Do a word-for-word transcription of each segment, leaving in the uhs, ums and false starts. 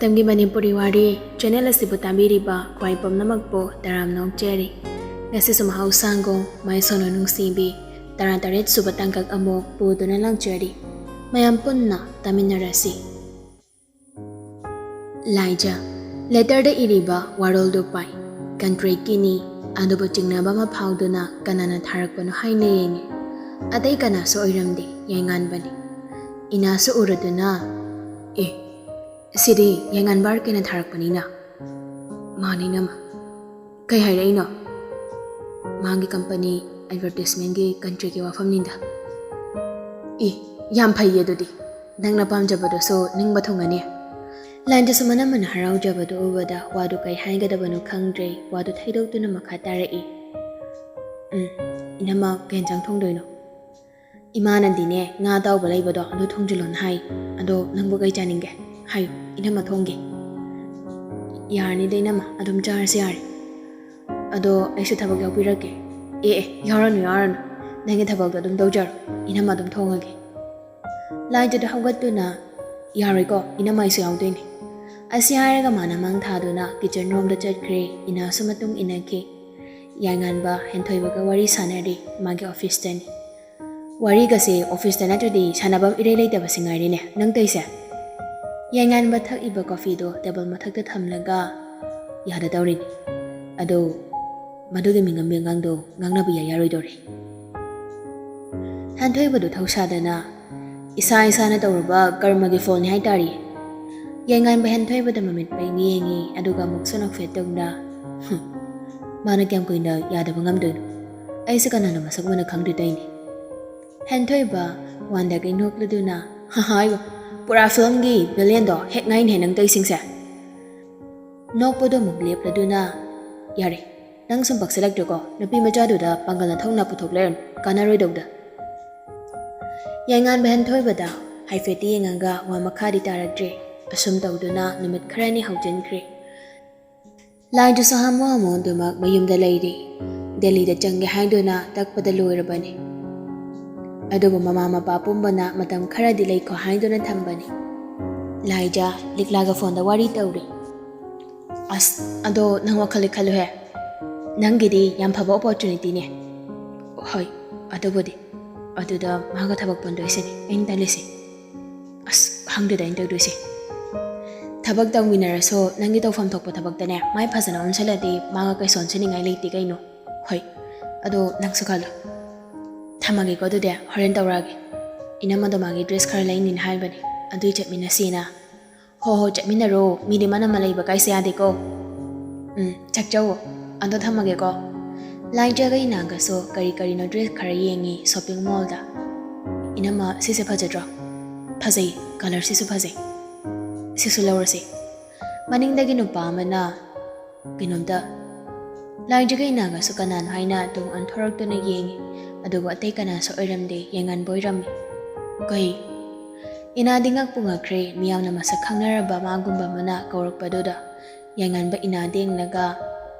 ꯃꯇꯝꯒꯤ ꯃꯅꯤꯄꯨꯔꯤ ꯋꯥꯔꯤ ꯆꯦꯅꯦꯜ ꯑꯁꯤꯕꯨ ꯇꯥꯕꯤꯔꯤꯕ ꯈ꯭ꯋꯥꯏ ꯄꯨꯝꯅꯃꯛꯄꯨ ꯇꯔꯥꯝꯅ ꯑꯣꯛꯆꯔꯤ꯫ ꯉꯁꯤꯁꯨ ꯃꯍꯧꯁꯥꯒꯨꯝ ꯃꯥꯏꯁꯣꯟꯅ ꯅꯨꯡꯁꯤꯕꯤ ꯇꯔꯥꯇꯔꯦꯠ ꯁꯨꯕ ꯇꯥꯡꯀꯛ ꯑꯃꯨꯛ ꯄꯨꯗꯨꯅ ꯂꯥꯛꯆꯔꯤ꯫ ꯃꯌꯥꯝ ꯄꯨꯟꯅ ꯇꯥꯃꯤꯟꯅꯔꯁꯤ꯫ ꯂꯥꯏꯖ, ꯂꯦꯇꯔꯗ ꯏꯔꯤꯕ ꯋꯥꯔꯣꯜꯗꯨ ꯄꯥꯏ꯫ ꯀꯟꯇ꯭ꯔꯦꯛꯀꯤꯅꯤ, ꯑꯗꯨꯕꯨ ꯆꯤꯡꯅꯕ ꯑꯃ ꯐꯥꯎꯗꯨꯅ ꯀꯅꯥꯅ ꯊꯥꯔꯛꯄꯅꯣ ꯍꯥꯏꯅ ꯌꯦꯡꯉꯤ꯫ ꯑꯇꯩ ꯀꯅꯥꯁꯨ ꯑꯣꯏꯔꯝꯗꯦ, ꯌꯥꯏꯉꯥꯟꯕꯅꯤ꯫ ꯏꯅꯥꯁꯨ ꯎꯔꯗꯨꯅ, "ꯑꯦ, ꯁꯤꯗꯤ ꯌꯥꯏꯉꯥꯟꯕ ꯑꯥꯔ ꯀꯦꯅ ꯊꯥꯔꯛꯄꯅꯤꯅ꯫ ꯃꯥꯅꯤ ꯏꯅꯝꯃ꯫ ꯀꯩ ꯍꯥꯏꯔꯛꯏꯅꯣ?" "ꯃꯥꯒꯤ ꯀꯝꯄꯅꯤ ꯑꯦꯗꯚꯔꯇꯤꯁꯃꯦꯟꯒꯤ ꯀꯟꯇ꯭ꯔꯦꯛꯀꯤ ꯋꯥꯐꯝꯅꯤꯗ꯫" "ꯏ, ꯌꯥꯝ ꯐꯩꯌꯦ ꯑꯗꯨꯗꯤ꯫ ꯅꯪꯅ ꯄꯥꯝꯖꯕꯗꯨꯁꯨ ꯅꯤꯡꯕ ꯊꯨꯡꯉꯅꯤ꯫" ꯂꯥꯏꯟꯗꯁꯨ ꯃꯅꯝꯃꯅ ꯍꯔꯥꯎꯖꯕꯗꯨ ꯎꯕꯗ ꯋꯥꯗꯨ ꯀꯩ ꯍꯥꯏꯒꯗꯕꯅꯣ ꯈꯪꯗ꯭ꯔꯦ꯫ ꯋꯥꯗꯨ ꯊꯩꯗꯣꯛꯇꯨꯅ ꯃꯈꯥ ꯇꯥꯔꯛꯏ꯫ "ꯎꯝ, ꯏꯅꯝꯃ, ꯀꯩ ꯌꯦꯟꯁꯥꯡ ꯊꯣꯡꯗꯣꯏꯅꯣ?" "ꯏꯃꯥꯅꯗꯤꯅꯦ, ꯉꯥ ꯑꯇꯥꯎꯕ ꯂꯩꯕꯗꯣ ꯑꯗꯨ ꯊꯣꯡꯖꯤꯜꯂꯣꯅ ꯍꯥꯏ꯫ ꯑꯗꯣ ꯅꯪꯕꯨ ꯀꯩ ꯆꯥꯅꯤꯡꯒꯦ? ꯍꯥꯏꯌꯨ, ꯏꯅꯝꯃ ꯊꯣꯡꯒꯦ꯫" "ꯌꯥꯔꯅꯤꯗ ꯏꯅꯝꯃ, ꯑꯗꯨꯝ ꯆꯥꯔꯁꯤ ꯌꯥꯔꯦ꯫ ꯑꯗꯣ ꯑꯩꯁꯨ ꯊꯕꯛ ꯌꯥꯎꯕꯤꯔꯛꯀꯦ꯫" "ꯑꯦ ꯑꯦ, ꯌꯥꯎꯔꯅꯨ ꯌꯥꯎꯔꯅꯨ, ꯅꯪꯒꯤ ꯊꯕꯛꯇꯣ ꯑꯗꯨꯝ ꯇꯧꯖꯔꯣ, ꯏꯅꯝꯃ ꯑꯗꯨꯝ ꯊꯣꯡꯉꯒꯦ꯫" ꯂꯥꯏꯖꯗ ꯍꯧꯒꯠꯇꯨꯅ, "ꯌꯥꯔꯣꯏꯀꯣ, ꯏꯅꯝꯃ ꯑꯩꯁꯨ ꯌꯥꯎꯗꯣꯏꯅꯦ꯫" ꯑꯁꯤ ꯍꯥꯏꯔꯒ ꯃꯥꯅ ꯃꯥꯡ ꯊꯥꯗꯨꯅ ꯀꯤꯆꯟ ꯔꯣꯝꯗ ꯆꯠꯈ꯭ꯔꯦ꯫ ꯏꯅꯥꯁꯨ ꯃꯇꯨꯡ ꯏꯟꯅꯈꯤ꯫ ꯌꯥꯏꯉꯥꯟꯕ ꯍꯦꯟꯊꯣꯏꯕꯒ ꯋꯥꯔꯤ ꯁꯥꯟꯅꯔꯤ, ꯃꯥꯒꯤ ꯑꯣꯐꯤꯁꯇꯅꯤ꯫ "ꯋꯥꯔꯤꯒꯁꯦ ꯑꯣꯐꯤꯁꯇ ꯅꯠꯇ꯭ꯔꯗꯤ ꯁꯥꯟꯅꯐꯝ ꯏꯔꯩ ꯂꯩꯇꯕꯁꯦ ꯉꯥꯏꯔꯦꯅꯦ ꯅꯪ ꯇꯧꯏꯁꯦ꯫" ꯌꯥꯏꯉꯥꯟꯕ ꯊꯛꯏꯕ ꯀꯣꯐꯤꯗꯣ ꯇꯦꯕꯜ ꯃꯊꯛꯇ ꯊꯝꯂꯒ, "ꯌꯥꯗ ꯇꯧꯔꯤꯅꯤ꯫ ꯑꯗꯣ ꯃꯗꯨꯒꯤ ꯃꯤꯉꯝ ꯃꯤꯉꯥꯡꯗꯣ ꯉꯥꯡꯅꯕ ꯏꯌꯥ ꯌꯥꯔꯣꯏꯗꯧꯔꯤ꯫" ꯍꯦꯟꯊꯣꯏꯕꯗꯨ ꯊꯧꯁꯥꯗꯅ, "ꯏꯁꯥ ꯏꯁꯥꯅ ꯇꯧꯔꯨꯕ ꯀꯔꯃꯒꯤ ꯐꯣꯜꯅꯤ ꯍꯥꯏꯇꯥꯔꯦ꯫" ꯌꯥꯏꯉꯥꯟꯕ ꯍꯦꯟꯊꯣꯏꯕꯗ ꯃꯃꯤꯠ ꯄꯩꯅ ꯌꯦꯡꯉꯤ, ꯑꯗꯨꯒ ꯑꯃꯨꯛꯁꯨ ꯅꯣꯛꯐꯦꯠ ꯇꯧꯅ, "ꯍꯨꯝ, ꯃꯥꯅ ꯀꯌꯥꯝ ꯀꯨꯏꯅ ꯌꯥꯗꯕ ꯉꯝꯗꯣꯏꯅꯣ? ꯑꯩꯁꯦ ꯀꯅꯥꯅ ꯃꯁꯛ ꯃꯨꯟꯅ ꯈꯪꯗꯣꯏ ꯇꯧꯏꯅꯤ꯫" ꯍꯦꯟꯊꯣꯏꯕ ꯋꯥꯟꯗꯒꯩ ꯅꯣꯛꯂꯗꯨꯅ, "ꯍꯥꯏꯌꯣ, ꯄꯨꯔꯥ ꯐꯤꯂꯝꯒꯤ ꯚꯤꯂꯦꯟꯗꯣ ꯍꯦꯛ ꯉꯥꯏꯅꯦ ꯅꯪ ꯇꯧꯏꯁꯤꯡꯁꯦ꯫" ꯅꯣꯛꯄꯗꯣ ꯑꯃꯨꯛ ꯂꯦꯞꯂꯗꯨꯅ, "ꯌꯥꯔꯦ, ꯅꯪ ꯁꯨꯝ ꯄꯛꯁꯤꯜꯂꯛꯇ꯭ꯔꯦꯀꯣ, ꯅꯨꯄꯤ ꯃꯆꯥꯗꯨꯗ ꯄꯥꯡꯒꯜ ꯅꯊꯧꯅ ꯄꯨꯊꯣꯛ ꯂꯩꯔꯅꯨ, ꯀꯥꯟꯅꯔꯣꯏꯗꯧꯗ꯫" ꯌꯥꯏꯉꯥꯟꯕ ꯍꯦꯟꯊꯣꯏꯕꯗ ꯍꯥꯏꯐꯦꯠꯇꯤ ꯌꯦꯡꯉꯒ ꯋꯥ ꯃꯈꯥꯗꯤ ꯇꯥꯔꯛꯇ꯭ꯔꯦ꯫ ꯑꯁꯨꯝ ꯇꯧꯗꯨꯅ ꯅꯨꯃꯤꯠ ꯈꯔꯅꯤ ꯍꯧꯖꯤꯟꯈ꯭ꯔꯦ꯫ ꯂꯥꯏꯗꯨꯁꯨ ꯍꯥꯃꯨ ꯍꯥꯃꯨ ꯑꯗꯨꯃꯛ ꯃꯌꯨꯝꯗ ꯂꯩꯔꯤ꯫ ꯗꯦꯜꯂꯤꯗ ꯆꯪꯒꯦ ꯍꯥꯏꯗꯨꯅ ꯇꯛꯄꯗ ꯂꯣꯏꯔꯕꯅꯤ꯫ ꯑꯗꯨꯕꯨ ꯃꯃꯥ ꯃꯄꯥ ꯄꯨꯝꯕꯅ ꯃꯇꯝ ꯈꯔꯗꯤ ꯂꯩꯈꯣ ꯍꯥꯏꯗꯨꯅ ꯊꯝꯕꯅꯤ꯫ ꯂꯥꯏꯖ ꯂꯤꯛꯂꯥꯒ ꯐꯣꯟꯗ ꯋꯥꯔꯤ ꯇꯧꯔꯤ꯫ ꯑꯁ, ꯑꯗꯣ ꯅꯪ ꯋꯥꯈꯜ ꯈꯜꯂꯨꯍꯦ꯫ ꯅꯪꯒꯤꯗꯤ ꯌꯥꯝ ꯐꯕ ꯑꯣꯄꯣꯔꯆꯨꯅꯤꯇꯤꯅꯦ꯫ ꯍꯣꯏ, ꯑꯗꯨꯕꯨꯗꯤ꯫ ꯑꯗꯨꯗ ꯃꯥꯒ ꯊꯕꯛ ꯄꯨꯟꯗꯣꯏꯁꯤꯅꯦ ꯑꯩꯅ ꯇꯜꯂꯤꯁꯦ꯫ ꯑꯁ, ꯈꯪꯗꯦꯗ ꯑꯩꯅ ꯇꯧꯗꯣꯏꯁꯦ꯫ ꯊꯕꯛ ꯇꯧꯃꯤꯟꯅꯔꯁꯨ ꯅꯪꯒꯤ ꯇꯧꯐꯝ ꯊꯣꯛꯄ ꯊꯕꯛꯇꯅꯦ ꯃꯥꯏ ꯐꯖꯅ ꯑꯣꯟꯁꯤꯜꯂꯗꯤ ꯃꯥꯒ ꯀꯩꯁꯨ ꯑꯣꯟꯁꯤꯟꯅꯤꯡꯉꯥꯏ ꯂꯩꯇꯦ ꯀꯩꯅꯣ꯫ ꯍꯣꯏ, ꯑꯗꯣ ꯅꯪꯁꯨ ꯈꯜꯂꯣ꯫ ꯊꯝꯃꯒꯦꯀꯣ ꯑꯗꯨꯗꯤ, ꯍꯣꯔꯦꯟ ꯇꯧꯔꯛꯑꯒꯦ꯫ ꯏꯅꯝꯃꯗꯣ ꯃꯥꯒꯤ ꯗ꯭ꯔꯦꯁ ꯈꯔ ꯂꯩꯅꯤꯅ ꯍꯥꯏꯕꯅꯦ, ꯑꯗꯨꯏ ꯆꯠꯃꯤꯟꯅꯁꯤꯅ꯫ ꯍꯣ ꯍꯣ, ꯆꯠꯃꯤꯟꯅꯔꯣ, ꯃꯤꯗꯤ ꯃꯅꯝ ꯑꯃ ꯂꯩꯕ ꯀꯥꯏꯁꯦ ꯌꯥꯗꯦꯀꯣ꯫ ꯎꯝ, ꯆꯠꯆꯧꯋꯣ꯫ ꯑꯗꯣ ꯊꯝꯃꯒꯦꯀꯣ꯫ ꯂꯥꯏꯖꯒ ꯏꯅꯥꯒꯁꯨ ꯀꯔꯤ ꯀꯔꯤꯅꯣ ꯗ꯭ꯔꯦꯁ ꯈꯔ ꯌꯦꯡꯉꯤ ꯁꯣꯞꯄꯤꯡ ꯃꯣꯜꯗ꯫ ꯏꯅꯝꯃ, ꯁꯤꯁꯦ ꯐꯖꯗ꯭ꯔꯣ? ꯐꯖꯩ, ꯀꯂꯔꯁꯤꯁꯨ ꯐꯖꯩ꯫ ꯁꯤꯁꯨ ꯂꯧꯔꯁꯤ꯫ ꯃꯅꯤꯡꯗꯒꯤ ꯅꯨꯄꯥ ꯑꯃꯅ ꯀꯩꯅꯣꯝꯇ, ꯂꯥꯏꯖꯒ ꯏꯅꯥꯒꯁꯨ ꯀꯅꯥꯅꯣ ꯍꯥꯏꯅ ꯇꯨꯡ ꯑꯣꯟꯊꯣꯔꯛꯇꯨꯅ ꯌꯦꯡꯉꯤ, ꯑꯗꯨꯕꯨ ꯑꯇꯩ ꯀꯅꯥꯁꯨ ꯑꯣꯏꯔꯝꯗꯦ, ꯌꯥꯏꯉꯟꯕ ꯑꯣꯏꯔꯝꯃꯤ꯫ ꯀꯩ? ꯏꯅꯥꯗꯤ ꯉꯛꯄꯨ ꯉꯛꯈ꯭ꯔꯦ, ꯃꯤꯌꯥꯝꯅ ꯃꯁꯛ ꯈꯪꯅꯔꯕ ꯃꯥꯒꯨꯝꯕ ꯑꯃꯅ ꯀꯧꯔꯛꯄꯗꯨꯗ꯫ ꯌꯥꯏꯉꯟꯕ ꯏꯅꯥꯗ ꯌꯦꯡꯂꯒ,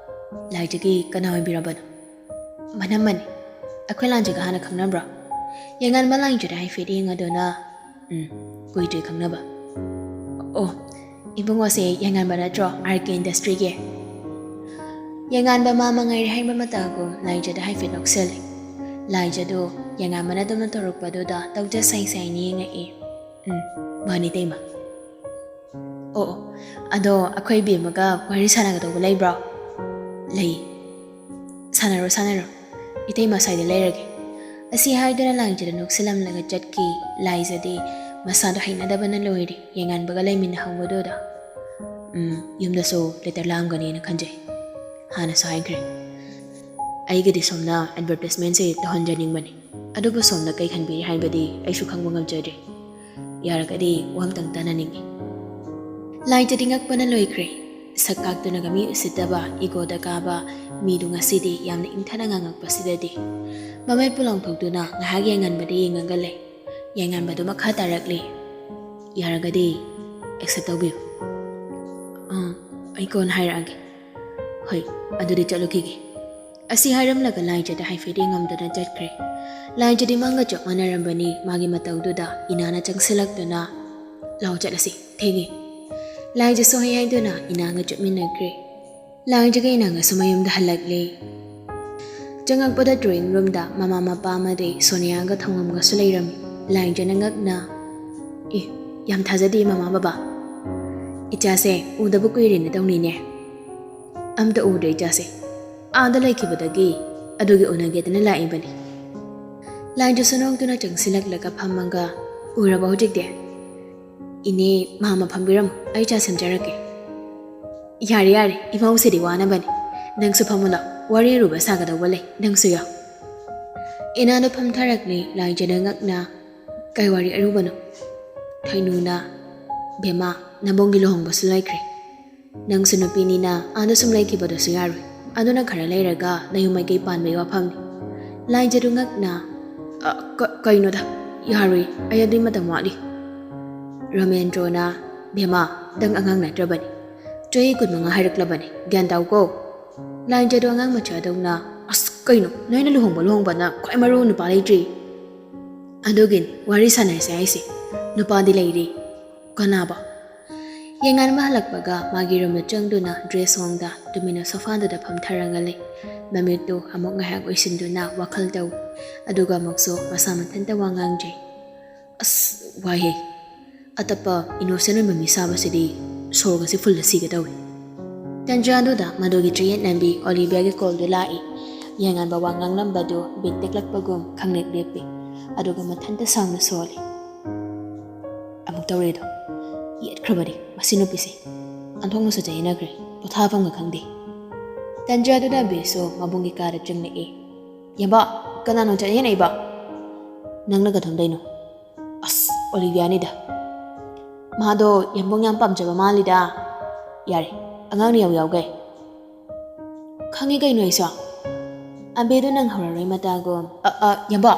ꯂꯥꯏꯖꯒꯤ ꯀꯅꯥ ꯑꯣꯏꯕꯤꯔꯕꯅꯣ? ꯃꯅꯝꯃꯅꯤ꯫ ꯑꯩꯈꯣꯏ ꯂꯥꯏꯖꯒ ꯍꯥꯟꯅ ꯈꯪꯅꯕ꯭ꯔꯣ? ꯌꯥꯏꯉꯟꯕ ꯂꯥꯏꯖꯗ ꯍꯥꯏꯐꯦꯠ ꯌꯦꯡꯉꯗꯨꯅ, ꯎꯝ, ꯀꯨꯏꯗ꯭ꯔꯤ ꯈꯪꯅꯕ꯫ ꯑꯣ, ꯏꯕꯨꯡꯉꯣꯁꯦ ꯌꯥꯏꯉꯟꯕ ꯅꯠꯇ꯭ꯔꯣ, ꯑꯥꯔ ꯀꯦ ꯏꯟꯗꯁꯇ꯭ꯔꯤꯒꯤ? ꯌꯥꯏꯉꯟꯕ ꯃꯥ ꯃꯉꯥꯏꯔꯦ ꯍꯥꯏꯕ ꯃꯇꯥꯒꯨꯝ ꯂꯥꯏꯖꯗ ꯍꯥꯏꯐꯦꯠ ꯅꯣꯛꯁꯜꯂꯦ꯫ ꯂꯥꯏꯖꯗꯨ ꯌꯥꯏꯉꯟꯕꯅ ꯑꯗꯨꯝꯅ ꯇꯧꯔꯛꯄꯗꯨꯗ ꯇꯧꯖ ꯁꯥꯏ ꯁꯥꯏꯅ ꯌꯦꯡꯉꯛꯏ꯫ ꯎꯝ, ꯃꯥꯅꯤ ꯏꯇꯩꯃ꯫ ꯑꯣ ꯑꯣ, ꯑꯗꯣ ꯑꯩꯈꯣꯏ ꯏꯕꯦꯝꯃꯒ ꯋꯥꯔꯤ ꯁꯥꯟꯅꯒꯗꯧꯕ ꯂꯩꯕ꯭ꯔꯣ? ꯂꯩ꯫ ꯁꯥꯟꯅꯔꯣ, ꯁꯥꯟꯅꯔꯣ꯫ ꯏꯇꯩꯃ ꯁ꯭ꯋꯥꯏꯗ ꯂꯩꯔꯒꯦ꯫ ꯑꯁꯤ ꯍꯥꯏꯗꯨꯅ ꯂꯥꯏꯖꯗ ꯅꯣꯛꯁꯤꯜꯂꯝꯂꯒ ꯆꯠꯈꯤ꯫ ꯂꯥꯏꯖꯗꯤ ꯃꯁꯥꯗꯣ ꯍꯩꯅꯗꯕꯅ ꯂꯣꯏꯔꯦ, ꯌꯥꯏꯉꯟꯕꯒ ꯂꯩꯃꯤꯟꯅꯍꯧꯕꯗꯨꯗ꯫ ꯎꯝ, ꯌꯨꯝꯗꯁꯨ ꯂꯦꯇꯔ ꯂꯥꯛꯑꯝꯒꯅꯤꯅ ꯈꯟꯖꯩ꯫ ꯍꯥꯟꯅꯁꯨ ꯍꯥꯏꯈ꯭ꯔꯦ꯫ ꯑꯩꯒꯤꯗꯤ ꯁꯣꯝꯅ ꯑꯦꯗꯚꯔꯇꯥꯏꯁꯃꯦꯟꯁꯦ ꯇꯧꯍꯟꯖꯅꯤꯡꯕꯅꯤ꯫ ꯑꯗꯨꯕꯨ ꯁꯣꯝꯅ ꯀꯩ ꯈꯟꯕꯤꯔꯤ ꯍꯥꯏꯕꯗꯤ ꯑꯩꯁꯨ ꯈꯪꯕ ꯉꯝꯖꯗ꯭ꯔꯦ꯫ ꯌꯥꯔꯒꯗꯤ ꯋꯥ ꯑꯝꯇꯪ ꯇꯥꯟꯅꯅꯤꯡꯉꯤ꯫ ꯂꯥꯏꯖꯗꯤ ꯉꯛꯄꯅ ꯂꯣꯏꯈ꯭ꯔꯦ꯫ ꯁꯛ ꯀꯥꯛꯇꯨꯅꯒ ꯃꯤ ꯎꯁꯤꯠꯇꯕ, ꯏꯒꯣꯗ ꯀꯥꯕ ꯃꯤꯗꯨ ꯉꯁꯤꯗꯤ ꯌꯥꯝꯅ ꯏꯪꯊꯅ ꯉꯥꯡꯉꯛꯄꯁꯤꯗꯗꯤ꯫ ꯃꯃꯩ ꯄꯨꯂꯥꯎꯊꯣꯛꯇꯨꯅ ꯉꯥꯏꯍꯥꯛ ꯌꯥꯏꯉꯟꯕꯗ ꯌꯦꯡꯉꯒ ꯂꯩ꯫ ꯌꯥꯏꯉꯟꯕꯗꯨ ꯃꯈꯥ ꯇꯥꯔꯛꯂꯤ꯫ ꯌꯥꯔꯒꯗꯤ ꯑꯦꯛꯁꯦꯞ ꯇꯧꯕꯤꯌꯨ꯫ ꯑꯥ, ꯑꯩ ꯀꯣꯟꯅ ꯍꯥꯏꯔꯛꯑꯒꯦ꯫ ꯍꯣꯏ, ꯑꯗꯨꯗꯤ ꯆꯠꯂꯨꯈꯤꯒꯦ꯫ ꯑꯁꯤ ꯍꯥꯏꯔꯝꯂꯒ ꯂꯥꯏꯖꯗ ꯍꯥꯏꯐꯦꯠ ꯌꯦꯡꯉꯝꯗꯨꯅ ꯆꯠꯈ꯭ꯔꯦ꯫ ꯂꯥꯏꯖꯗꯤ ꯃꯪꯒ ꯆꯞ ꯃꯥꯟꯅꯔꯝꯕꯅꯤ꯫ ꯃꯥꯒꯤ ꯃꯇꯧꯗꯨꯗ ꯏꯅꯥꯅ ꯆꯪꯁꯤꯜꯂꯛꯇꯨꯅ, "ꯂꯥꯛꯑꯣ ꯆꯠꯂꯁꯤ, ꯍꯦꯡꯉꯤ꯫ ꯂꯥꯏꯖꯁꯨ ꯍꯩ ꯍꯥꯏꯗꯨꯅ ꯏꯅꯥꯒ ꯆꯠꯃꯤꯟꯅꯈ꯭ꯔꯦ꯫ ꯂꯥꯏꯖꯒ ꯏꯅꯥꯒꯁꯨ ꯃꯌꯨꯝꯗ ꯍꯜꯂꯛꯂꯦ꯫ ꯆꯪꯉꯛꯄꯗ drawing roomꯗ ꯃꯃꯥ ꯃꯄꯥ ꯑꯃꯗꯤ ꯁꯣꯅꯤꯌꯥꯒ ꯊꯧꯉꯝꯒꯁꯨ ꯂꯩꯔꯝꯃꯤ꯫ ꯂꯥꯏꯖꯅ ꯉꯛꯅ, "ꯑꯦ, ꯌꯥꯝ ꯊꯥꯖꯗꯦ ꯃꯃꯥ ꯕꯕꯥ꯫ ꯏꯆꯥꯁꯦ ꯎꯗꯕ ꯀꯨꯏꯔꯦꯅ ꯇꯧꯅꯤꯅꯦ꯫ ꯑꯝꯇ ꯎꯗ꯭ꯔꯦ ꯏꯆꯥꯁꯦ꯫ ꯑꯥꯗ ꯂꯩꯈꯤꯕꯗꯒꯤ ꯑꯗꯨꯒꯤ ꯎꯅꯒꯦꯗꯅ ꯂꯥꯛꯏꯕꯅꯤ꯫" ꯂꯥꯏꯖꯁꯨ ꯅꯣꯛꯇꯨꯅ ꯆꯪꯁꯤꯜꯂꯛꯂꯒ ꯐꯝꯃꯒ, "ꯎꯔꯕ ꯍꯧꯖꯤꯛꯇꯤ? ꯏꯅꯦ, ꯃꯥ ꯑꯃ ꯐꯝꯕꯤꯔꯝꯃꯨ, ꯑꯩ ꯆꯥ ꯁꯦꯝꯖꯔꯛꯀꯦ꯫" "ꯌꯥꯔꯦ, ꯌꯥꯔꯦ, ꯏꯃꯧꯁꯤꯗꯤ ꯋꯥꯅꯕꯅꯤ꯫ ꯅꯪꯁꯨ ꯐꯝꯃꯨ ꯂꯥꯎ, ꯋꯥꯔꯤ ꯑꯔꯨꯕ ꯁꯥꯒꯗꯧꯕ ꯂꯩ, ꯅꯪꯁꯨ ꯌꯥꯎ꯫" ꯏꯅꯥꯗꯣ ꯐꯝꯊꯔꯛꯂꯦ꯫ ꯂꯥꯏꯖꯅ ꯉꯛꯅ, "ꯀꯩ ꯋꯥꯔꯤ ꯑꯔꯨꯕꯅꯣ?" ꯊꯣꯏꯅꯨꯅ, "ꯕꯦꯝꯃ, ꯅꯕꯣꯡꯒꯤ ꯂꯨꯍꯣꯡꯕꯁꯨ ꯂꯩꯈ꯭ꯔꯦ꯫ ꯅꯪꯁꯨ ꯅꯨꯄꯤꯅꯤꯅ ꯑꯥꯗ ꯁꯨꯝ ꯂꯩꯈꯤꯕꯗꯨꯁꯨ ꯌꯥꯔꯣꯏ꯫ ꯑꯗꯨꯅ ꯈꯔ ꯂꯩꯔꯒ ꯅꯌꯨꯝ ꯃꯥꯏꯀꯩ ꯄꯥꯟꯕꯒꯤ ꯋꯥꯐꯝꯅꯤ꯫" ꯂꯥꯏꯖꯗꯨ ꯉꯛꯅ, "ꯑ, ꯀ-, ꯀꯩꯅꯣꯗ, ꯌꯥꯔꯣꯏ, ꯑꯩ ꯑꯗꯨꯏ ꯃꯇꯝ ꯋꯥꯠꯂꯤ꯫" ꯔꯣꯃꯦꯟꯗ꯭ꯔꯣꯅ, "ꯕꯦꯝꯃ, ꯅꯪ ꯑꯉꯥꯡ ꯅꯠꯇ꯭ꯔꯕꯅꯤ꯫ ꯆꯍꯤ ꯀꯨꯟꯃꯉꯥ ꯍꯥꯏꯔꯛꯂꯕꯅꯤ, ꯒ꯭ꯌꯥꯟ ꯇꯥꯎꯀꯣ꯫" ꯂꯥꯏꯖꯗꯣ ꯑꯉꯥꯡ ꯃꯆꯥꯗꯧꯅ, "ꯑꯁ, ꯀꯩꯅꯣ, ꯅꯣꯏꯅ ꯂꯨꯍꯣꯡꯕ ꯂꯨꯍꯣꯡꯕꯅ ꯈ꯭ꯋꯥꯏ ꯃꯔꯨ ꯅꯨꯄꯥ ꯂꯩꯇ꯭ꯔꯤ꯫ ꯑꯗꯨꯒꯤꯅꯤ ꯋꯥꯔꯤ ꯁꯥꯟꯅꯁꯦ ꯍꯥꯏꯁꯦ꯫ ꯅꯨꯄꯥꯗꯤ ꯂꯩꯔꯤ꯫" "ꯀꯅꯥꯕ?" ꯌꯦꯡꯉꯥꯟꯕ ꯍꯜꯂꯛꯄꯒ ꯃꯥꯒꯤ ꯔꯨꯝꯗ ꯆꯪꯗꯨꯅ ꯗ꯭ꯔꯦꯁ ꯍꯣꯡꯗ ꯇꯨꯃꯤꯟꯅ ꯁꯣꯐꯥꯗꯨꯗ ꯐꯝꯊꯔꯒ ꯂꯩ꯫ ꯃꯃꯤꯠꯇꯨ ꯑꯃꯨꯛ ꯉꯥꯏꯍꯥꯛ ꯎꯏꯁꯤꯟꯗꯨꯅ ꯋꯥꯈꯜ ꯇꯧꯏ꯫ ꯑꯗꯨꯒ ꯑꯃꯨꯛꯁꯨ ꯃꯁꯥ ꯃꯊꯟꯇ ꯋꯥ ꯉꯥꯡꯖꯩ꯫ "ꯑꯁ, ꯋꯥꯏꯍꯦ꯫ ꯑꯇꯞꯄ innocent ꯑꯣꯏꯕ ꯃꯤ ꯁꯥꯕꯁꯤꯗꯤ ꯁꯣꯔꯒꯁꯦ ꯐꯨꯜꯂ ꯁꯤꯒꯦ ꯇꯧꯏ꯫" ꯇꯟꯖꯥꯗꯨꯗ ꯃꯗꯨꯒꯤ ꯆꯌꯦꯠꯅꯕꯤ ꯑꯣꯂꯤꯚꯤꯌꯥꯒꯤ ꯀꯣꯜꯗꯨ ꯂꯥꯛꯏ꯫ ꯌꯦꯡꯉꯥꯟꯕ ꯋꯥ ꯉꯥꯡꯂꯝꯕꯗꯨ ꯕꯤꯠ ꯇꯦꯛꯂꯛꯄꯒꯨꯝ ꯈꯪꯂꯦꯛ ꯂꯦꯞꯄꯤ꯫ ꯑꯗꯨꯒ ꯃꯊꯟꯇ ꯁꯥꯎꯅ ꯁꯣꯜꯂꯤ꯫ "ꯑꯃꯨꯛ ꯇꯧꯔꯦꯗꯣ꯫ ꯌꯦꯠꯈ꯭ꯔꯕꯅꯤ ꯃꯁꯤ ꯅꯨꯄꯤꯁꯦ꯫ ꯑꯣꯟꯊꯣꯛꯅꯁꯨ ꯆꯌꯦꯠꯅꯈ꯭ꯔꯦ꯫ ꯄꯣꯊꯥꯐꯝꯒ ꯈꯪꯗꯦ꯫" ꯇꯟꯖꯥꯗꯨꯗ ꯑꯕꯤꯁꯨ ꯃꯕꯨꯡꯒꯤ ꯀꯥꯗ ꯆꯪꯂꯛꯏ꯫ "ꯌꯥꯝꯕ, ꯀꯅꯥꯅꯣ ꯆꯌꯦꯠꯅꯩꯕ?" "ꯅꯪꯅ ꯀꯗꯣꯝꯗꯩꯅꯣ?" "ꯑꯁ, ꯑꯣꯂꯤꯚꯤꯌꯥꯅꯤꯗ꯫ ꯃꯥꯗꯣ ꯌꯥꯝꯕꯨꯡ ꯌꯥꯝ ꯄꯥꯝꯖꯕ ꯃꯥꯜꯂꯤꯗ꯫" "ꯌꯥꯔꯦ, ꯑꯉꯥꯡꯅ ꯌꯥꯎ ꯌꯥꯎꯒꯦ꯫ ꯈꯪꯉꯤ ꯀꯩꯅꯣ ꯑꯩꯁꯨ꯫" ꯑꯕꯦꯗꯣ ꯅꯪ ꯍꯧꯔꯔꯣꯏ ꯃꯇꯥꯒꯨꯝ꯫ "ꯑ, ꯑ, ꯌꯥꯝꯕ,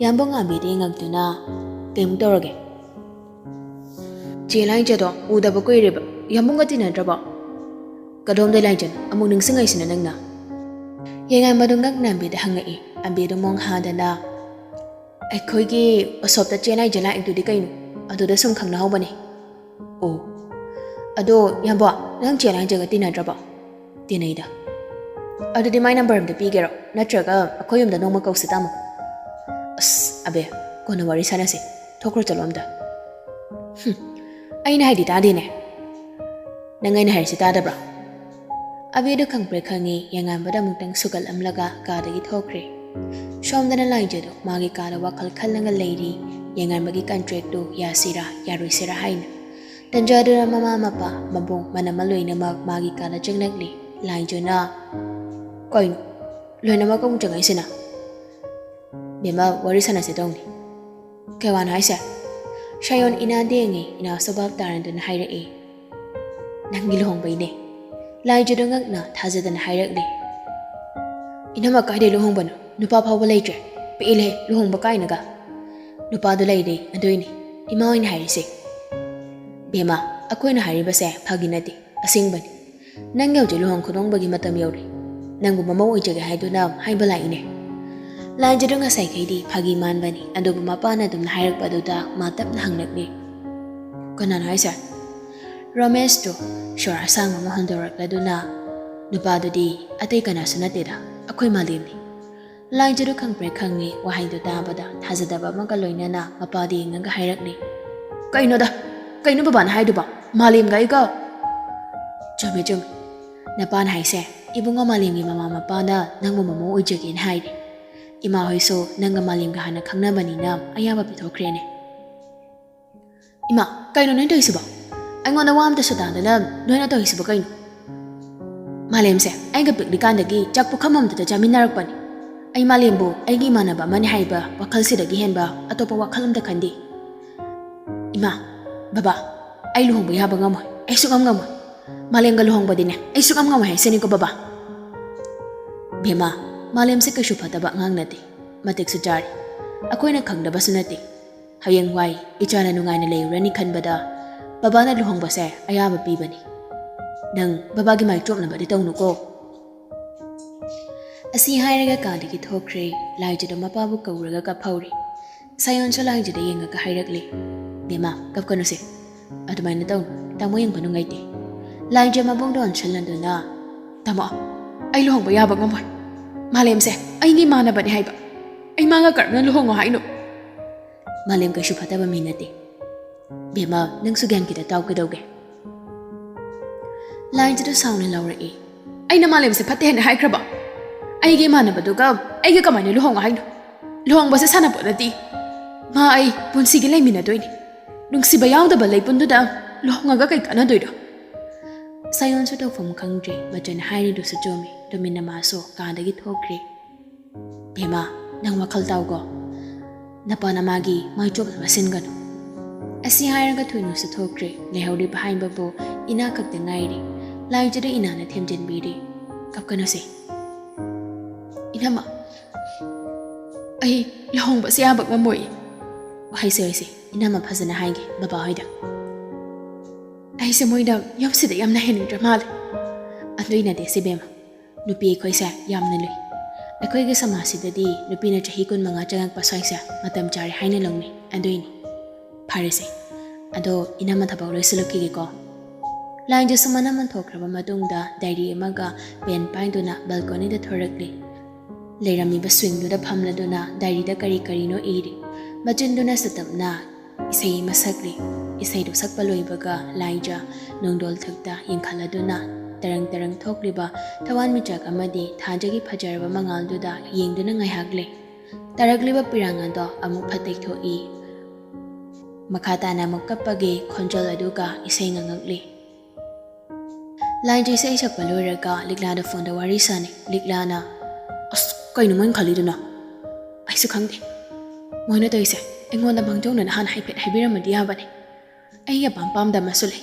ꯌꯥꯝꯕꯨꯡ ꯑꯕꯦꯗ ꯌꯦꯡꯉꯛꯇꯨꯅ, ꯀꯩꯃꯨꯛ ꯇꯧꯔꯒꯦ?" "ꯆꯦ ꯂꯥꯏꯖꯗꯣ ꯎꯗꯕ ꯀꯨꯏꯔꯦꯕ, ꯌꯥꯝꯕꯨꯡꯒ ꯇꯤꯟꯅꯗ꯭ꯔꯕꯣ?" "ꯀꯗꯣꯝꯗꯩ ꯂꯥꯏꯖꯅꯣ? ꯑꯃꯨꯛ ꯅꯤꯡꯁꯤꯡꯉꯛꯏꯁꯤꯅ ꯅꯪꯅ?" ꯌꯦꯡꯉꯥꯟꯕꯗꯣ ꯉꯛꯅ ꯑꯕꯦꯗ ꯍꯪꯉꯛꯏ꯫ ꯑꯕꯦꯗꯣ ꯃꯣꯡ ꯍꯥꯗꯅ, "ꯑꯩꯈꯣꯏꯒꯤ ꯎꯁꯣꯞꯇ ꯆꯦ ꯂꯥꯏꯖ ꯂꯥꯛꯏꯗꯨꯗꯤ ꯀꯩꯅꯣ? ꯑꯗꯨꯗ ꯁꯨꯝ ꯈꯪꯅꯍꯧꯕꯅꯦ꯫" ꯑꯣ, ꯑꯗꯣ ꯌꯥꯝꯕꯣ, ꯅꯪ ꯆꯦ ꯂꯥꯏꯖꯒ ꯇꯤꯟꯅꯗ꯭ꯔꯕꯣ? ꯇꯤꯟꯅꯩꯗ꯫ ꯑꯗꯨꯗꯤ ꯃꯥꯏ ꯅꯝꯕꯔ ꯑꯝꯇ ꯄꯤꯒꯦꯔꯣ? ꯅꯠꯇ꯭ꯔꯒ ꯑꯩꯈꯣꯏ ꯌꯨꯝꯗ ꯅꯣꯡꯃ ꯀꯧꯁꯤ ꯇꯥꯃꯣ? ꯑꯁ ꯑꯕꯦ, ꯀꯣꯟꯅ ꯋꯥꯔꯤ ꯁꯥꯟꯅꯁꯤ꯫ ꯊꯣꯛꯈ꯭ꯔꯣ, ꯆꯠꯂꯣ ꯑꯝꯇ꯫ ꯍꯨꯝ, ꯑꯩꯅ ꯍꯥꯏꯗꯤ ꯇꯥꯗꯦꯅꯦ꯫ ꯅꯪ ꯑꯩꯅ ꯍꯥꯏꯔꯤꯁꯤ ꯇꯥꯗꯕ꯭ꯔꯥ? ꯑꯕꯦꯗꯣ ꯈꯪꯕ꯭ꯔꯥ ꯈꯪꯉꯤ, ꯌꯦꯡꯉꯥꯟꯕꯗ ꯑꯃꯨꯛꯇꯪ ꯁꯨꯒꯠꯂꯝꯂꯒ ꯀꯥꯗꯒꯤ ꯊꯣꯛꯈ꯭ꯔꯦ꯫ ꯁꯣꯝꯗꯅ ꯂꯥꯏꯖꯗꯣ ꯃꯥꯒꯤ ꯀꯥꯗ ꯋꯥꯈꯜ ꯈꯜꯂꯒ ꯂꯩꯔꯤ, ꯌꯦꯡꯉꯥꯟꯕꯒꯤ ꯀꯟꯇ꯭ꯔꯦꯛꯇꯨ ꯌꯥꯁꯤꯔꯥ ꯌꯥꯔꯣꯏꯁꯤꯔꯥ ꯍꯥꯏꯅ꯫ ꯇꯟꯖꯥꯗꯨꯗ ꯃꯃꯥ ꯃꯄꯥ, ꯃꯕꯨꯡ ꯃꯅꯝꯃ ꯂꯣꯏꯅꯃꯛ ꯃꯥꯒꯤ ꯀꯥꯗ ꯆꯪꯂꯛꯂꯤ꯫ ꯂꯥꯏꯖꯅ, "ꯀꯩꯅꯣ? ꯂꯣꯏꯅꯃꯛ ꯑꯃꯨꯛ ꯆꯪꯉꯛꯏꯁꯤꯅ?" "ꯕꯦꯝꯃ, ꯋꯥꯔꯤ ꯁꯥꯟꯅꯁꯦ ꯇꯧꯅꯤ꯫" "ꯀꯩ ꯋꯥꯅꯣ ꯍꯥꯏꯁꯦ?" ꯁꯥꯌꯣꯟ ꯏꯅꯥꯗ ꯌꯦꯡꯉꯤ, ꯏꯅꯥꯁꯨ ꯚꯥꯞ ꯇꯥꯔꯗꯨꯅ ꯍꯥꯏꯔꯛꯏ꯫ "ꯅꯪꯒꯤ ꯂꯨꯍꯣꯡꯕꯩꯅꯦ꯫" ꯂꯥꯏꯖꯗꯣ ꯉꯛꯅ ꯊꯥꯖꯗꯅ ꯍꯥꯏꯔꯛꯂꯤ꯫ "ꯏꯅꯝꯃ, ꯀꯥꯏꯗꯩ ꯂꯨꯍꯣꯡꯕꯅꯣ? ꯅꯨꯄꯥ ꯐꯥꯎꯕ ꯂꯩꯇ꯭ꯔꯦ꯫ ꯄꯦꯜꯂꯦ, ꯂꯨꯍꯣꯡꯕ ꯀꯥꯏꯅꯒ꯫ ꯅꯨꯄꯥꯗꯣ ꯂꯩꯔꯦ, ꯑꯗꯨꯏꯅꯦ ꯏꯃꯥ ꯍꯣꯏꯅ ꯍꯥꯏꯔꯤꯁꯦ꯫" "ꯕꯦꯝꯃ, ꯑꯩꯈꯣꯏꯅ ꯍꯥꯏꯔꯤꯕꯁꯦ ꯐꯥꯒꯤ ꯅꯠꯇꯦ, ꯑꯁꯦꯡꯕꯅꯤ꯫ ꯅꯪꯒꯤ ꯍꯧꯖꯤꯛ ꯂꯨꯍꯣꯡ ꯈꯨꯗꯣꯡꯕꯒꯤ ꯃꯇꯝ ꯌꯧꯔꯦ꯫ ꯅꯪꯕꯨ ꯃꯃꯧ ꯑꯣꯏꯖꯒꯦ ꯍꯥꯏꯗꯨꯅ ꯍꯥꯏꯕ ꯂꯥꯛꯏꯅꯦ꯫" ꯂꯥꯏꯖꯗꯣ ꯉꯁꯥꯏꯈꯩꯗꯤ ꯐꯥꯒꯤ ꯃꯥꯟꯕꯅꯤ, ꯑꯗꯨꯕꯨ ꯃꯄꯥꯅ ꯑꯗꯨꯝꯅ ꯍꯥꯏꯔꯛꯄꯗꯨꯗ ꯃꯥ ꯇꯞꯅ ꯍꯪꯂꯛꯂꯤ꯫ "ꯀꯅꯥꯅꯣ ꯍꯥꯏꯁꯦ?" ꯔꯣꯃꯦꯁꯇꯣ ꯁꯣꯔ ꯑꯁꯥꯡꯕ ꯑꯃ ꯍꯣꯟꯗꯣꯔꯛꯂꯗꯨꯅ, "ꯅꯨꯄꯥꯗꯨꯗꯤ ꯑꯇꯩ ꯀꯅꯥꯁꯨ ꯅꯠꯇꯦꯗ, ꯑꯩꯈꯣꯏ ꯃꯥꯂꯦꯝꯅꯤ꯫" ꯂꯥꯏꯖꯗꯣ ꯈꯪꯄ꯭ꯔꯦꯛ ꯈꯪꯉꯤ꯫ ꯋꯥꯍꯩꯗꯨ ꯇꯥꯕꯗ ꯊꯥꯖꯗꯕ ꯑꯃꯒ ꯂꯣꯏꯅꯅ ꯃꯄꯥꯗ ꯌꯦꯡꯉꯒ ꯍꯥꯏꯔꯛꯂꯤ꯫ "ꯀꯩꯅꯣꯗ? ꯀꯩꯅꯣ ꯕꯕꯥꯅ ꯍꯥꯏꯗꯨꯕꯣ? ꯃꯥꯂꯦꯝꯒ ꯑꯩꯒ?" "ꯆꯨꯝꯃꯦ, ꯆꯨꯝꯃꯦ꯫ ꯅꯄꯥꯅ ꯍꯥꯏꯁꯦ, ꯏꯕꯨꯡꯉꯣ ꯃꯥꯂꯦꯝꯒꯤ ꯃꯃꯥ ꯃꯄꯥꯅ ꯅꯪꯕꯨ ꯃꯃꯧ ꯑꯣꯏꯖꯒꯦꯅ ꯍꯥꯏꯔꯦ꯫ ꯏꯃꯥ ꯍꯣꯏꯁꯨ ꯅꯪꯒ ꯃꯥꯂꯦꯝꯒ ꯍꯥꯟꯅ ꯈꯪꯅꯕꯅꯤꯅ ꯑꯌꯥꯕ ꯄꯤꯊꯣꯛꯈ꯭ꯔꯦꯅꯦ꯫" "ꯏꯃꯥ, ꯀꯩꯅꯣ ꯅꯣꯏ ꯇꯧꯔꯤꯁꯤꯕꯣ? ꯑꯩꯉꯣꯟꯗ ꯋꯥ ꯑꯝꯇꯁꯨ ꯇꯥꯗꯅ ꯅꯣꯏꯅ ꯇꯧꯔꯤꯁꯤꯕꯣ ꯀꯩꯅꯣ?" "ꯃꯥꯂꯦꯝꯁꯦ ꯑꯩꯒ ꯄꯤꯛꯂꯤꯀꯥꯟꯗꯒꯤ ꯆꯥꯛ ꯄꯨꯈꯝ ꯑꯃꯗꯇ ꯆꯥꯃꯤꯟꯅꯔꯛꯄꯅꯤ꯫ ꯑꯩ ꯃꯥꯂꯦꯝꯕꯨ ꯑꯩꯒꯤ ꯏꯃꯥꯟꯅꯕ ꯑꯃꯅꯤ ꯍꯥꯏꯕ ꯋꯥꯈꯜꯁꯤꯗꯒꯤ ꯍꯦꯟꯕ ꯑꯇꯣꯞꯄ ꯋꯥꯈꯜ ꯑꯝꯇ ꯈꯟꯗꯦ꯫" "ꯏꯃꯥ, ꯕꯕꯥ, ꯑꯩ ꯂꯨꯍꯣꯡꯕ ꯌꯥꯕ ꯉꯝꯃꯣꯏ꯫ ꯑꯩ ꯁꯨꯛꯉꯝ ꯉꯝꯃꯣꯏ꯫ ꯃꯥꯂꯦꯝꯒ ꯂꯨꯍꯣꯡꯕꯗꯤꯅꯦ, ꯑꯩ ꯁꯨꯛꯉꯝ ꯉꯝꯃꯣꯏ ꯍꯥꯏꯁꯤꯅꯤꯀꯣ, ꯕꯕꯥ꯫" "ꯕꯦꯝꯃ, ꯃꯥꯂꯦꯝꯁꯦ ꯀꯩꯁꯨ ꯐꯠꯇꯕ ꯑꯉꯥꯡ ꯅꯠꯇꯦ꯫ ꯃꯇꯤꯛꯁꯨ ꯆꯥꯔꯤ꯫ ꯑꯩꯈꯣꯏꯅ ꯈꯪꯗꯕꯁꯨ ꯅꯠꯇꯦ꯫ ꯍꯌꯦꯡꯋꯥꯏ ꯏꯆꯥꯅ ꯅꯨꯡꯉꯥꯏꯅ ꯂꯩꯔꯨꯔꯅꯤ ꯈꯟꯕꯗ ꯕꯕꯥꯅ ꯂꯨꯍꯣꯡꯕꯁꯦ ꯑꯌꯥꯕ ꯄꯤꯕꯅꯤ꯫ ꯅꯪ ꯕꯕꯥꯒꯤ ꯃꯥꯏ ꯆꯣꯞꯅꯕꯗꯤ ꯇꯧꯅꯨꯀꯣ꯫" ꯑꯁꯤ ꯍꯥꯏꯔꯒ ꯀꯥꯗꯒꯤ ꯊꯣꯛꯈ꯭ꯔꯦ꯫ ꯂꯥꯏꯖꯗꯣ ꯃꯄꯥꯕꯨ ꯀꯧꯔꯒ ꯀꯞꯍꯧꯔꯤ꯫ ꯁꯥꯌꯣꯟꯁꯨ ꯂꯥꯏꯖꯗ ꯌꯦꯡꯉꯒ ꯍꯥꯏꯔꯛꯂꯤ, "ꯕꯦꯝꯃ, ꯀꯞꯀꯅꯨꯁꯦ꯫ ꯑꯗꯨꯃꯥꯏꯅ ꯇꯧꯅꯨ, ꯇꯥꯃꯣ ꯌꯦꯡꯕ ꯅꯨꯡꯉꯥꯏꯇꯦ꯫ ꯂꯥꯏꯖ ꯃꯕꯨꯡꯗ ꯑꯣꯟꯁꯤꯜꯂꯗꯨꯅ, "ꯇꯥꯃꯣ, ꯑꯩ ꯂꯨꯍꯣꯡꯕ ꯌꯥꯕ ꯉꯝꯃꯣꯏ꯫ ꯃꯥꯂꯦꯝꯁꯦ ꯑꯩꯒꯤ ꯏꯃꯥꯟꯅꯕꯅꯤ ꯍꯥꯏꯕ꯫ ꯑꯩ ꯃꯥꯒ ꯀꯔꯝꯅ ꯂꯨꯍꯣꯡꯉꯣ ꯍꯥꯏꯅꯣ?" "ꯃꯥꯂꯦꯝ ꯀꯩꯁꯨ ꯐꯠꯇꯕ ꯃꯤ ꯅꯠꯇꯦ꯫ ꯕꯦꯝꯃ, ꯅꯪꯁꯨ ꯒ꯭ꯌꯥꯟ ꯈꯤꯇ ꯇꯥꯎ, ꯀꯩꯗꯧꯒꯦ?" ꯂꯥꯏꯖꯗ ꯁꯥꯎꯅ ꯂꯥꯎꯔꯛꯏ, "ꯑꯩꯅ ꯃꯥꯂꯦꯝꯁꯦ ꯐꯠꯇꯦ ꯍꯥꯏꯅ ꯍꯥꯏꯈ꯭ꯔꯕ? ꯑꯩꯒꯤ ꯏꯃꯥꯟꯅꯕꯗꯨꯒ ꯑꯩꯒ ꯀꯃꯥꯏꯅ ꯂꯨꯍꯣꯡꯉꯣ ꯍꯥꯏꯅꯣ? ꯂꯨꯍꯣꯡꯕꯁꯦ ꯁꯥꯟꯅꯄꯣꯠ ꯅꯠꯇꯦ꯫ ꯃꯥ ꯑꯩ ꯄꯨꯟꯁꯤꯒꯤ ꯂꯩꯃꯤꯟꯅꯗꯣꯏꯅꯤ꯫ ꯅꯨꯡꯁꯤꯕ ꯌꯥꯎꯗꯕ ꯂꯩꯄꯨꯟꯗꯨꯗ ꯂꯨꯍꯣꯡꯉꯒ ꯀꯩ ꯀꯥꯟꯅꯗꯣꯏꯅꯣ?" ꯁꯥꯌꯣꯟꯁꯨ ꯇꯧꯐꯝ ꯈꯪꯗ꯭ꯔꯦ꯫ ꯃꯆꯟꯅ ꯍꯥꯏꯔꯤꯗꯨꯁꯨ ꯆꯨꯝꯃꯤ꯫ ꯇꯨꯃꯤꯟꯅ ꯃꯥꯁꯨ ꯀꯥꯗꯒꯤ ꯊꯣꯛꯈ꯭ꯔꯦ꯫ "ꯕꯦꯝꯃ, ꯅꯪ ꯋꯥꯈꯜ ꯇꯥꯎꯀꯣ꯫ ꯅꯄꯥ ꯅꯃꯥꯒꯤ ꯃꯥꯏ ꯆꯣꯞꯅꯕ ꯁꯤꯟꯒꯅꯨ꯫" ꯑꯁꯤ ꯍꯥꯏꯔꯒ ꯊꯣꯏꯅꯨꯁꯨ ꯊꯣꯛꯈ꯭ꯔꯦ꯫ ꯂꯩꯍꯧꯔꯤꯕ ꯍꯥꯏꯕꯕꯨ ꯏꯅꯥ ꯈꯛꯇ ꯉꯥꯏꯔꯦ꯫ ꯂꯥꯏꯖꯗ ꯏꯅꯥꯅ ꯊꯦꯝꯖꯤꯟꯕꯤꯔꯦ꯫ "ꯀꯞꯀꯅꯨꯁꯦ꯫ ꯏꯅꯝꯃ, ꯑꯩ ꯂꯨꯍꯣꯡꯕꯁꯦ ꯌꯥꯕ ꯉꯝꯃꯣꯏ꯫" "ꯍꯩꯁꯦ, ꯍꯩꯁꯦ, ꯏꯅꯝꯃ ꯐꯖꯅ ꯍꯥꯏꯒꯦ ꯕꯕꯥ ꯍꯣꯏꯗ꯫ ꯑꯩꯁꯦ ꯃꯣꯏꯗ ꯌꯨꯝꯁꯤꯗ ꯌꯥꯝꯅ ꯍꯦꯟꯅꯤꯡꯗ꯭ꯔ ꯃꯥꯜꯂꯦ꯫ ꯑꯗꯨꯏ ꯅꯠꯇꯦ ꯁꯤ ꯕꯦꯝꯃ, ꯅꯨꯄꯤ ꯑꯩꯈꯣꯏꯁꯦ ꯌꯥꯝꯅ ꯂꯨꯏ꯫ ꯑꯩꯈꯣꯏꯒꯤ ꯁꯃꯥꯖꯁꯤꯗꯗꯤ ꯅꯨꯄꯤꯅ ꯆꯍꯤ ꯀꯨꯟꯃꯉꯥ ꯆꯪꯉꯛꯄ ꯁ꯭ꯋꯥꯏꯁꯦ ꯃꯇꯝ ꯆꯥꯔꯦ ꯍꯥꯏꯅ ꯂꯧꯅꯩ꯫ ꯑꯗꯨꯏꯅꯤ꯫ ꯐꯔꯦꯁꯦ, ꯑꯗꯣ ꯏꯅꯝꯃ ꯊꯕꯛ ꯂꯣꯏꯁꯤꯜꯂꯛꯈꯤꯒꯦꯀꯣ꯫" ꯂꯥꯏꯖꯁꯨ ꯃꯅꯝ ꯊꯣꯛꯈ꯭ꯔꯕ ꯃꯇꯨꯡꯗ ꯗꯥꯏꯔꯤ ꯑꯃꯒ ꯄꯦꯟ ꯄꯥꯏꯗꯨꯅ ꯕꯦꯜꯀꯣꯅꯤꯗ ꯊꯣꯔꯛꯂꯤ꯫ ꯂꯩꯔꯝꯃꯤꯕ ꯁ꯭ꯋꯤꯡꯗꯨꯗ ꯐꯝꯂꯗꯨꯅ ꯗꯥꯏꯔꯤꯗ ꯀꯔꯤ ꯀꯔꯤꯅꯣ ꯏꯔꯤ꯫ ꯃꯆꯤꯟꯗꯨꯅꯁꯨ ꯇꯞꯅ ꯏꯁꯩ ꯑꯃ ꯁꯛꯂꯤ꯫ ꯏꯁꯩꯗꯨ ꯁꯛꯄ ꯂꯣꯏꯕꯒ ꯂꯥꯏꯖ ꯅꯣꯡꯗꯣꯜ ꯊꯛꯇ ꯌꯦꯡꯈꯠꯂꯗꯨꯅ ꯇꯔꯪ ꯇꯔꯪ ꯊꯣꯛꯂꯤꯕ ꯊꯋꯥꯟꯃꯤꯆꯥꯛ ꯑꯃꯗꯤ ꯊꯥꯖꯒꯤ ꯐꯖꯔꯕ ꯃꯉꯥꯜꯗꯨꯗ ꯌꯦꯡꯗꯨꯅ ꯉꯥꯏꯍꯥꯛ ꯂꯩ꯫ ꯇꯥꯔꯛꯂꯤꯕ ꯄꯤꯔꯥꯡ ꯑꯗꯣ ꯑꯃꯨꯛ ꯐꯠꯇꯩ ꯊꯣꯛꯏ꯫ ꯃꯈꯥ ꯇꯥꯅ ꯑꯃꯨꯛ ꯀꯞꯄꯒꯤ ꯈꯣꯟꯖꯦꯜ ꯑꯗꯨꯒ ꯏꯁꯩ ꯉꯪꯉꯛꯂꯤ꯫ ꯂꯥꯏꯖ ꯏꯁꯩ ꯁꯛꯄ ꯂꯣꯏꯔꯒ ꯂꯤꯛꯂꯥꯗ ꯐꯣꯟꯗ ꯋꯥꯔꯤ ꯁꯥꯅꯩ꯫ ꯂꯤꯛꯂꯥꯅ, "ꯑꯁ, ꯀꯩꯅꯣ ꯃꯣꯏꯅ ꯈꯜꯂꯤꯗꯨꯅ? ꯑꯩꯁꯨ ꯈꯪꯗꯦ꯫ ꯃꯣꯏꯅ ꯇꯧꯔꯤꯁꯦ ꯑꯩꯉꯣꯟꯗ ꯃꯥꯡꯖꯧꯅꯅ ꯍꯥꯟꯅ ꯍꯥꯏꯐꯦꯠ ꯍꯥꯏꯕꯤꯔꯝꯃꯗꯤ ꯌꯥꯕꯅꯦ꯫ ꯑꯩ ꯑꯄꯥꯝ ꯄꯥꯝꯗ ꯑꯃꯁꯨ ꯂꯩ꯫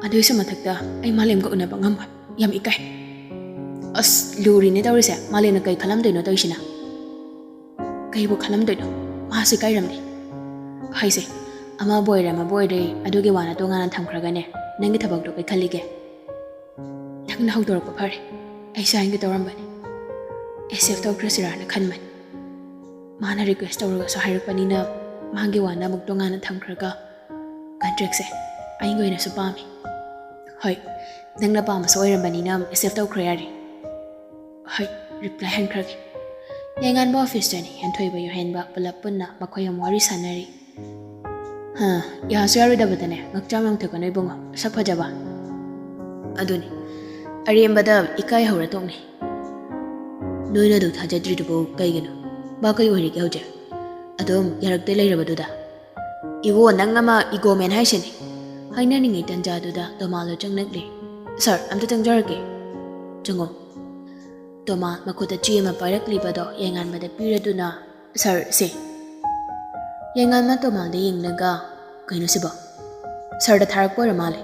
ꯑꯗꯨꯏꯁꯨ ꯃꯊꯛꯇ ꯑꯩ ꯃꯥꯂꯦꯝꯒ ꯎꯅꯕ ꯉꯝꯃꯣꯏ꯫ ꯌꯥꯝ ꯏꯀꯥꯏ꯫" "ꯑꯁ, ꯂꯨꯔꯤꯅꯦ ꯇꯧꯔꯤꯁꯦ꯫ ꯃꯥꯂꯦꯝꯅ ꯀꯩ ꯈꯜꯂꯝꯗꯣꯏꯅꯣ ꯇꯧꯔꯤꯁꯤꯅ?" "ꯀꯩꯕꯨ ꯈꯜꯂꯝꯗꯣꯏꯅꯣ? ꯃꯥꯁꯨ ꯏꯀꯥꯏꯔꯝꯅꯤ꯫" "ꯍꯩꯁꯦ, ꯑꯃꯕꯨ ꯑꯣꯏꯔꯦ ꯑꯃꯕꯨ ꯑꯣꯏꯔꯦ, ꯑꯗꯨꯒꯤ ꯋꯥꯅ ꯇꯣꯉꯥꯟꯅ ꯊꯝꯈ꯭ꯔꯒꯅꯦ, ꯅꯪꯒꯤ ꯊꯕꯛꯇꯣ ꯀꯩ ꯈꯜꯂꯤꯒꯦ?" "ꯅꯪꯅ ꯍꯧꯗꯣꯔꯛꯄ ꯐꯔꯦ꯫ ꯑꯩꯁꯨ ꯍꯥꯏꯒꯦ ꯇꯧꯔꯝꯕꯅꯤ꯫ ꯑꯦꯛꯁꯦꯞ ꯇꯧꯈ꯭ꯔꯁꯤꯔꯥꯅ ꯈꯟꯕꯅꯤ꯫ ꯃꯥꯅ ꯔꯤꯀ꯭ꯋꯦꯁ ꯇꯧꯔꯒꯁꯨ ꯍꯥꯏꯔꯛꯄꯅꯤꯅ ꯃꯥꯒꯤ ꯋꯥꯅ ꯑꯃꯨꯛ ꯇꯣꯉꯥꯟꯅ ꯊꯝꯈ꯭ꯔꯒ ꯀꯟꯇ꯭ꯔꯦꯛꯁꯦ ꯑꯩꯒꯤ ꯑꯣꯏꯅꯁꯨ ꯄꯥꯝꯃꯤ꯫ ꯍꯣꯏ, ꯅꯪꯅ ꯄꯥꯝꯕꯁꯨ ꯑꯣꯏꯔꯝꯕꯅꯤꯅ ꯑꯦꯛꯁꯦꯞ ꯇꯧꯈ꯭ꯔꯣ ꯌꯥꯔꯦ꯫ ꯍꯣꯏ, ꯔꯤꯄ꯭ꯂꯥꯏ ꯍꯟꯈ꯭ꯔꯒꯦ꯫ ꯌꯥꯏꯉꯥꯟꯕ ꯑꯣꯐꯤꯁꯇꯅꯤ ꯍꯦꯟꯊꯣꯏꯕ ꯌꯨꯍꯦꯟꯕ ꯄꯨꯂꯞ ꯄꯨꯟꯅ ꯃꯈꯣꯏ ꯑꯃꯨꯛ ꯋꯥꯔꯤ ꯁꯥꯟꯅꯔꯤ꯫ ꯍꯥ, ꯌꯥꯁꯨ ꯌꯥꯔꯣꯏꯗꯕꯗꯅꯦ ꯉꯛꯆꯥꯡ ꯌꯥꯝ ꯊꯣꯛꯀꯅꯨ ꯏꯕꯨꯡꯉꯣ, ꯁꯛ ꯐꯖꯕ꯫ ꯑꯗꯨꯅꯤ, ꯑꯔꯦꯝꯕꯗ ꯏꯀꯥꯏ ꯍꯧꯔ ꯇꯣꯛꯅꯤ꯫ ꯅꯣꯏꯅ ꯑꯗꯨ ꯊꯥꯖꯗ꯭ꯔꯤꯗꯨꯕꯨ ꯀꯩꯒꯤꯅꯣ? ꯃꯥ ꯀꯩ ꯑꯣꯏꯔꯤꯒꯦ ꯍꯧꯖꯤꯛ? ꯑꯗꯨꯝ ꯌꯥꯔꯛꯇ ꯂꯩꯔꯕꯗꯨꯗ? ꯏꯕꯣ, ꯅꯪ ꯑꯃ ꯏꯒꯣꯃꯦꯟ ꯍꯥꯏꯁꯤꯅꯤ꯫ ꯍꯥꯏꯅꯔꯤꯉꯩ ꯇꯟꯖꯥꯗꯨꯗ ꯇꯣꯃꯥꯜꯗꯣ ꯆꯪꯂꯛꯂꯦ꯫ "ꯁꯥꯔ, ꯑꯝꯇ ꯆꯪꯖꯔꯛꯀꯦ꯫ ꯆꯪꯉꯣ"꯫ ꯇꯣꯃꯥꯜ ꯃꯈꯨꯠꯇ ꯆꯦ ꯑꯃ ꯄꯥꯏꯔꯛꯂꯤꯕꯗꯣ ꯌꯥꯏꯉꯥꯟꯕꯗ ꯄꯤꯔꯗꯨꯅ, "ꯁꯥꯔ, ꯁꯦ"꯫ ꯌꯥꯏꯉꯥꯟꯕ ꯇꯣꯃꯥꯜꯗ ꯌꯦꯡꯂꯒ, "ꯀꯩꯅꯣ ꯁꯤꯕꯣ? ꯁꯥꯔꯗ ꯊꯥꯔꯛꯄ ꯑꯣꯏꯔ ꯃꯥꯜꯂꯦ"꯫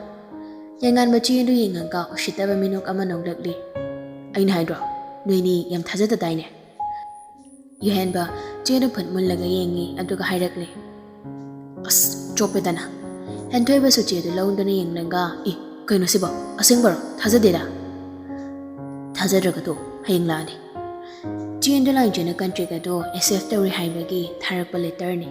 ꯌꯥꯏꯉꯥꯟꯕ ꯆꯦ ꯑꯗꯨ ꯌꯦꯡꯉꯒ ꯎꯁꯤꯠꯇꯕ ꯃꯤꯅꯣꯛ ꯑꯃ ꯅꯣꯛꯂꯛꯂꯤ꯫ "ꯑꯩꯅ ꯍꯥꯏꯗ꯭ꯔꯣ, ꯅꯣꯏꯅꯤ ꯌꯥꯝ ꯊꯥꯖꯗꯗꯥꯏꯅꯦ?" ꯌꯨꯍꯦꯟꯕ ꯆꯦꯗꯨ ꯐꯨꯠ ꯃꯨꯜꯂꯒ ꯌꯦꯡꯉꯤ, ꯑꯗꯨꯒ ꯍꯥꯏꯔꯛꯂꯦ, "ꯑꯁ, ꯆꯣꯞꯄꯦꯗꯅ"꯫ ꯍꯦꯟꯊꯣꯏꯕꯁꯨ ꯆꯦꯗꯨ ꯂꯧꯗꯨꯅ ꯌꯦꯡꯂꯒ, "ꯏ, ꯀꯩꯅꯣ ꯁꯤꯕꯣ? ꯑꯁꯦꯡꯕꯔꯣ? ꯊꯥꯖꯗꯦꯗ"꯫ "ꯊꯥꯖꯗ꯭ꯔꯒ ꯇꯣꯛ, ꯍꯌꯦꯡ ꯂꯥꯛꯑꯅꯤ"꯫ ꯆꯦꯟꯗꯨ ꯂꯥꯏꯟꯖꯦꯟꯅ ꯀꯟꯇ꯭ꯔꯦꯛ ꯑꯗꯨ ꯑꯦꯛꯁꯦꯞ ꯇꯧꯔꯦ ꯍꯥꯏꯕꯒꯤ ꯊꯥꯔꯛꯄ ꯂꯦꯇꯔꯅꯤ꯫